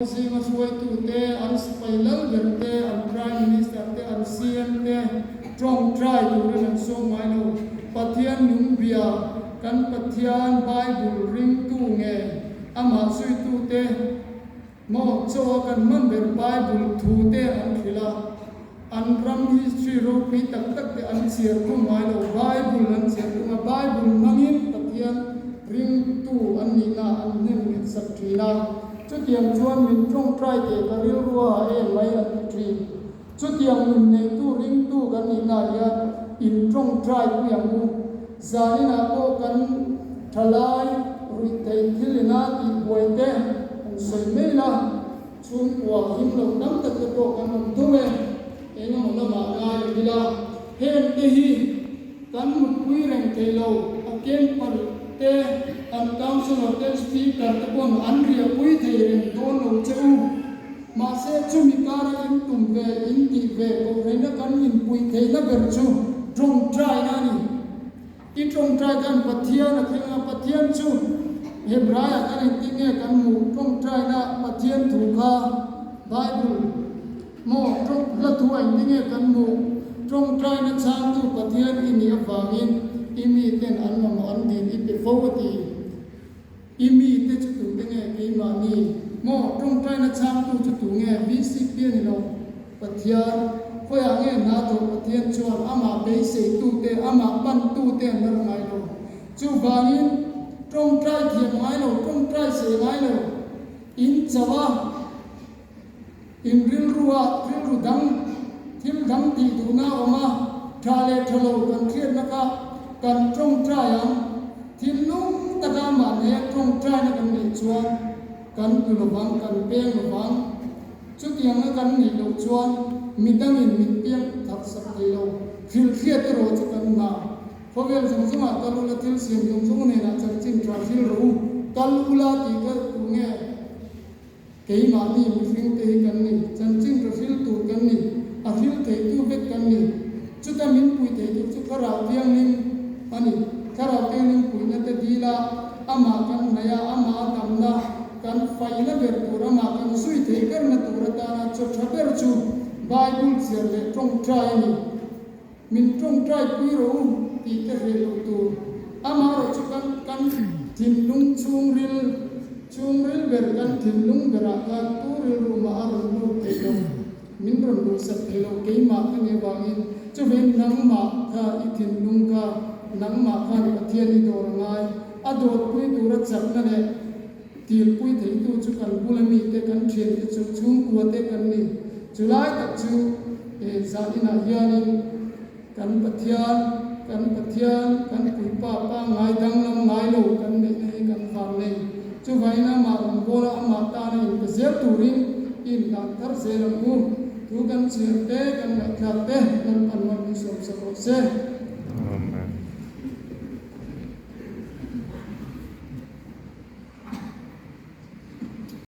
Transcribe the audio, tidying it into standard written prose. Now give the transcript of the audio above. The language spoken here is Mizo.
Zinga hruaitute, an sipai lal ber te, an Prime Minister te, an CM te tawngtai turin an sawm ngai lo. Pathian nung bia, kan Pathian Bible ringtu nge amah zuitute maw chaw a kan hman ber Bible thu te an hrilh a, an ram history ropui tak tak te an chhiar khum ngai lo. Bible an chhiar khum a, Bible hmangin Pathian ringtu an nihna an hnem nghet sak thin a. Chutiang chuan min tawngtai teh ka rilru a ha em mai an ti thin. Chutiang nun neitu ringtu kan nihna hian in tawngtai pui ang u. Zaninah pawh kan thalai ruih theih thil ina tih buai te an sawi mai la, chhungkua him lo tam tak te pawh kan awm tho e. Engemaw lamah ngai lo ila, heng te hi Kan mutpui reng thei lo, a camper te, an councillor te, speaker te pawn an riahpui thei reng dawn lo che u. Mahse chumi kara in tum ve, in tih ve kohhreina kan inpuih theihna ber chu tawngtaina a ni. I tawngtai khan Pathian a thleng a, Pathian chu Hebraiah kan engtin nge kan hmuh tawngtaina Pathian thu kha Bible Maw, tawng hla thu a engti nge kan hmuh? Tawngtaina chhangtu Pathian i nih avangin i miten an mamawh an dil i pe fo a ti. I mite chu tute nge keimahni? Maw, tawngtaina chhangtu chu tu nge? VCP a ni lo. Pathian, khawiah nge hna thawh Pathian chuan amah beiseitute, amah pantute an lar ngai lo. Chuvangin, tawngtai thiam ngai lo, tawngtai sei ngai lo, in chauh a. In rilrua rilru dang, thil dang tih duhna a awm a, tha leh tha lo kan hriatna kha kan tawngtai ang. Thinlung taka mahnia tawngtaina kan neih chuan kan tlu lovang, kan peng lovang. Chutianga kan neih loh chuan midangin min piang thak sak thei lo. Hrilhhriat erawh chu kan hna. Khawvel zawng zawngah kal ula, thil siam zawng zawng hnenah chanchin tha hril rawh u, kal ula tih ka tu nge? Keimahni mihringte hi kan ni, chanchin ra hril tur kan ni, a hril theitu vek kan ni. Chuta min pui thei tur chu Thlarau Thianghlim a ni. Thlarau Thianghlim puihna te dila amah kan hnaih a, amah a damna kan faina ber tur, amah kan zui thei berna tur atana chaw tha ber chu Bible chhiar leh tawngtai a ni. Min tawngtai pui rawh u tih te hreh loh tur. Amaherawh chu kan kan thinlung chhungril chhungril ber kan thinlung berah khan tu rilru mah a rawn lut thei lo, min rawn luhsak thei lo keimah ka nih avangin chuveng nangmah kha i thinlung kha nangmah khan Pathian i dawr a ngai. A dawtpui tura chakna leh tilpui theitu chu kan bula mite kan thiante chu chhungkuate kan ni. Chulai tak chu he zah inah hianin kan Pathian, kan Pathian, kan Puipa pangngai danglam ngai lo kan neihna hi kan van nei. Chuvain amah rawn bawla amah tana inpe zel turin i inhlan thar zel ang u. Thu kan chhiar te, kan ngaihthlak te, Lalpan hman min sawmsak rawh se.